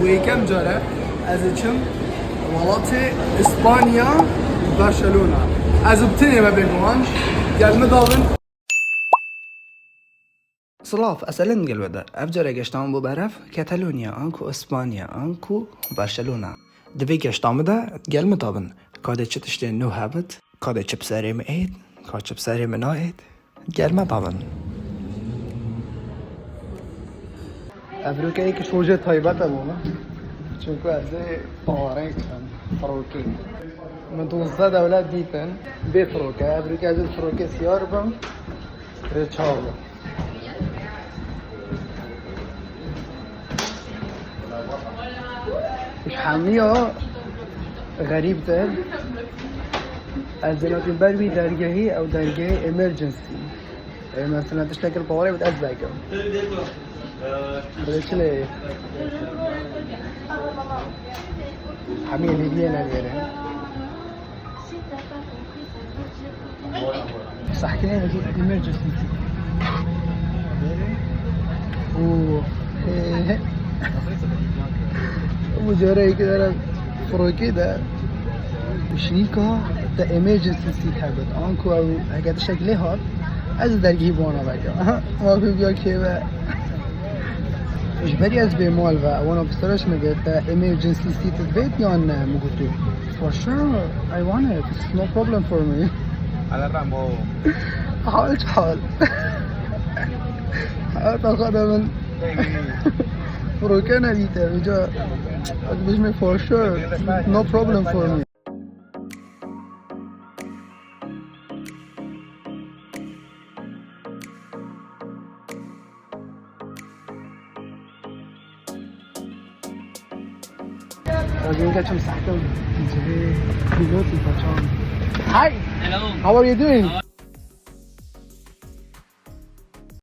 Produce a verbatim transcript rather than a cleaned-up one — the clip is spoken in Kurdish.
Bu yekem care ez ê çim welatê Îspanya, Barcelona. Ez û bi tenê me bêguman, gel min dabin. Silav, ez Elin gel we de. Ev care geşta min bû berev Katalonya, anku Îspanya, anku Barcelona. Di vê geşta min de gel min dabin. Ka dê çi tiştê nû hebit, ka dê çi bi serê min êt, ka çi bi serê min nayêt. Gel me dabin. Ev rokeyê ki şojê taybet e bû min. Çunku ez ê pawareyê çim, firokê. Min duzdeh dewlet dîtin bê firoke. Ev rokê ez ê firokê siyar bim. Rê çaw bim. Ji hemiya xerîbtir. Ez dê nedim ber wî dergehî, ew dergehê emergency. Ê, mesela tiştek li pawarê bid ez vekim. Böyle çi lê? Hemî hediye ne vere. Sahkine emergency. Oo. Ee. Bu cara iki tane froke de. Şinîka te emergency seat hebit. Anku ew heke tiştek lê hat, ez dergî bona veke. Aha, ma pê biya kêve. Ji berî ez bê mal ve, wan ofîsera ji min got, te emergency seat divêt yan ne? Min got, for sure, I want it. It's no problem for me. Ala Rambo. Hal çi hal. Hal taxada min. Froke nedîte, vêca ez bijmê for sure. No problem for me. Hi. Hello. How are you doing?